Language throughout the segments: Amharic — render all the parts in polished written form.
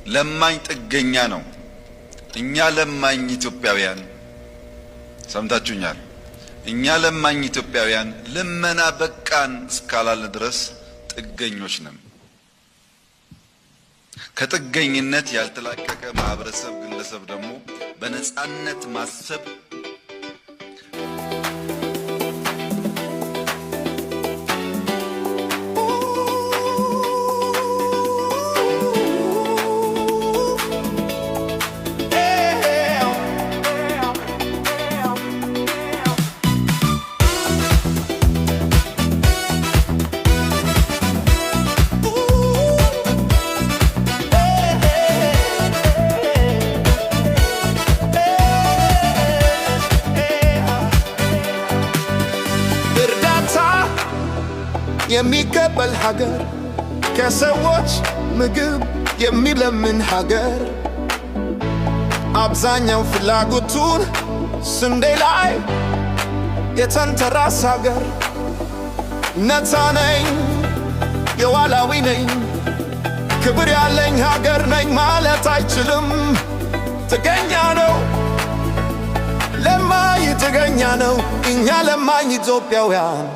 ለማኝ ጥገኛ ነው። እኛ ለማኝ ኢትዮጵያውያን ሰምታችሁኛል። እኛ ለማኝ ኢትዮጵያውያን ልመና በቃን እስካላልን ድረስ ጥገኞች ነን። ከጥገኝነት ያልተላቀቀ ማህበረሰብ፣ ግለሰብ ደግሞ በነጻነት ማሰብ እርዳታ የሚቀበል ሀገር፣ ከሰዎች ምግብ የሚለምን ሀገር፣ አብዛኛው ፍላጎቱን ስንዴ ላይ የተንተራሰ ሀገር። ነፃ ነኝ፣ የዋላዊ ነኝ፣ ክብር ያለኝ ሀገር ነኝ ማለት አይችልም። ጥገኛ ነው፣ ለማኝ ጥገኛ ነው። እኛ ለማኝ ኢትዮጵያውያን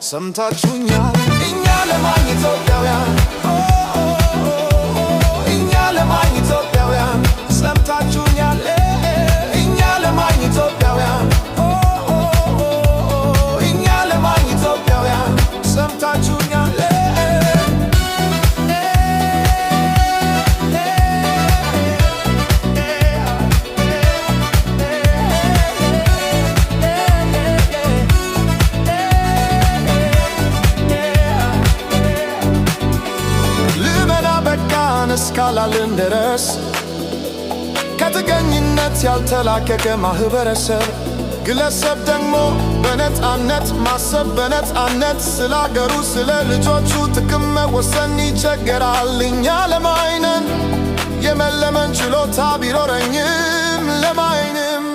ሰምታችሁኛል። እኛ ለማኝ ኢትዮጵያውያን፣ እኛ ለማኝ ኢትዮጵያውያን ሰምታችሁኛል። እኛ ለማኝ ኢትዮጵያውያን፣ እኛ ለማኝ ኢትዮጵያውያን ሰምታችሁኛል። ልመና በቃን እስካላልን ድረስ ከጥገኝነት ያልተላቀቀ ማህበረሰብ፣ ግለሰብ ደግሞ በነፃነት ማሰብ፣ በነፃነት ስለ አገሩ፣ ስለ ልጆቹ ጥቅም መወሰን ይቸገራል። እኛ ለማኝ ነን። የመለመን ችሎታ ቢኖረኝም ለማኝንም